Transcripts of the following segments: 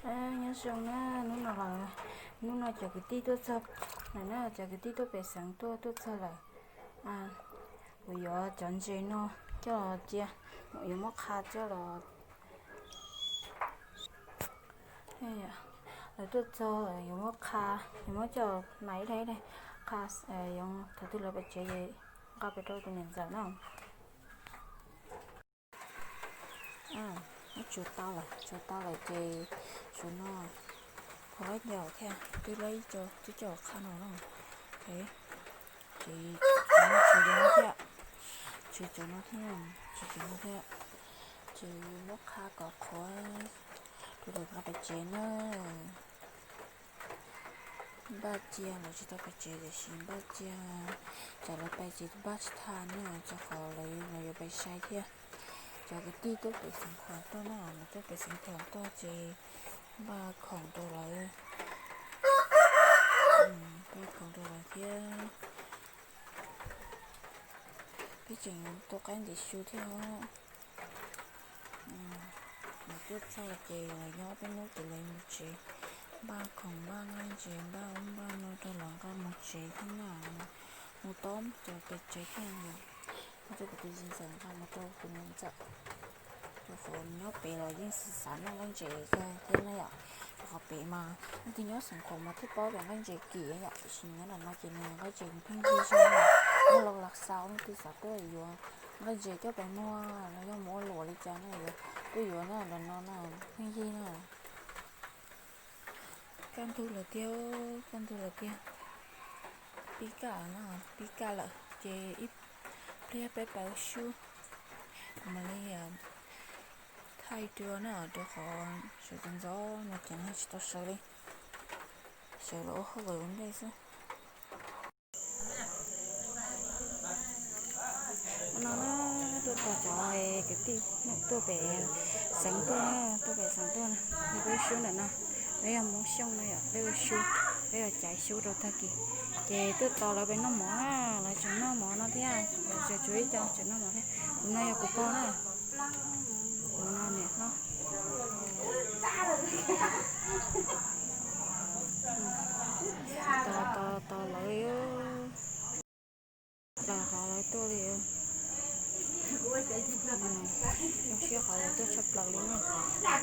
Nyob zoo na, hnub no los, hnub no cov kwv tij tuaj txog lawm na, cov kwv tij tuaj pem xeev tuaj, tuaj txog lawm. Kuv yuav cov ntses no coj los cia, yuav muab qha coj los. Lawv tuaj txog yuav muab qha, yuav muab coj los ib daim ib daim qha, yuav thaum twg lawv pem tsev es nqa pem rau tus niam ntxawm na. Muab tsuav tau lawm, tsuav tau lawm ces tsuav no, qhuav laib ncaus thiab twb laib ib co, twb coj qha no na. Ces tsuav cov no thiab, tsuav cov no thiab, tsuav cov no thiab. Ces muab qha kom qhuav rau lawv nqa pem tsev na. Npaj cia lawv tsis tau pem tsev tiam sis npaj cia, tsam lawv pem ces npaj tsis tau na, rau qhov lawv yuav pem sai thiab. Cov kwv tij tuaj pem xeev Khoom tuaj na, lawv tuaj pem xeev Khoom tuaj ces npaj khoom rau lawv, npaj khoom rau lawv thiab. Peb tseem tuaj qaib ntses xyu thiab os. Lawv tuaj txog ces lawv nyob peb hnub ces lawv mus tsev, npaj khoom npaj nqaij ntses npaj ub npaj no rau lawv nqa mus tsev thiab na. Mus tob cov pem tsev thiab, mus rau kuv tus txiv ntxawm nqa mus rau kuv niam ntxawm. Rau qhov nyob pem los yeej xav xav noj nqaij ntses thiab na yom. Rau qhov pem mas leej twg nyob xeev Khoom mas thiaj paub tias nqaij ntses kim yom, tiam sis nyob ntawm no ces nws nqaij ntses nws pheej yig zog, nyob los lam xaus leej twg xav tuaj yuav nqaij ntses coj pem muag los yog mus ua luam li cas na yuav tuaj yuav na, ntawm no na pheej yig na. Kaj ntug lawm tiag, kaj ntug lawm tiag. Pib kaj na, pib kaj lawm ces ib pliag peb pais ua sub, kuv mam li thaij dua na, rau qhov sawv ntxov ntxov no ces tsis tau sawv li, sawv los ua hauj lwm ua ntej xwb. Hnub no na, tuaj tos cov kwv tij tuaj pem xeev tuaj na, tuaj pem xeev tuaj na, peb ua sub ntawm no, peb yog Hmoob Xyooj na yom, peb ua sub, peb yog caiv sub rau tag kis. Ces tuaj tos lawv pem noj mov na, lawv tseem noj mov no thiab, lawv tseem tshuav ib co tseem noj mov thiab. Kuv no yog kuv pog na, kuv no niam hlob. Tos, tos, tos lawv, tos qhov lawv tuaj li. Zoo siab qhov lawv tuaj tshaj plaws li na. Tuaj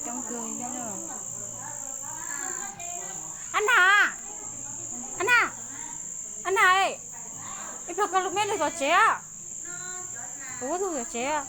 coob kawg thiab na. Ab Nam, Ab Nam, Ab Nam, ib pliag koj lub mej lug tom tsev, kuv lug tom tsev.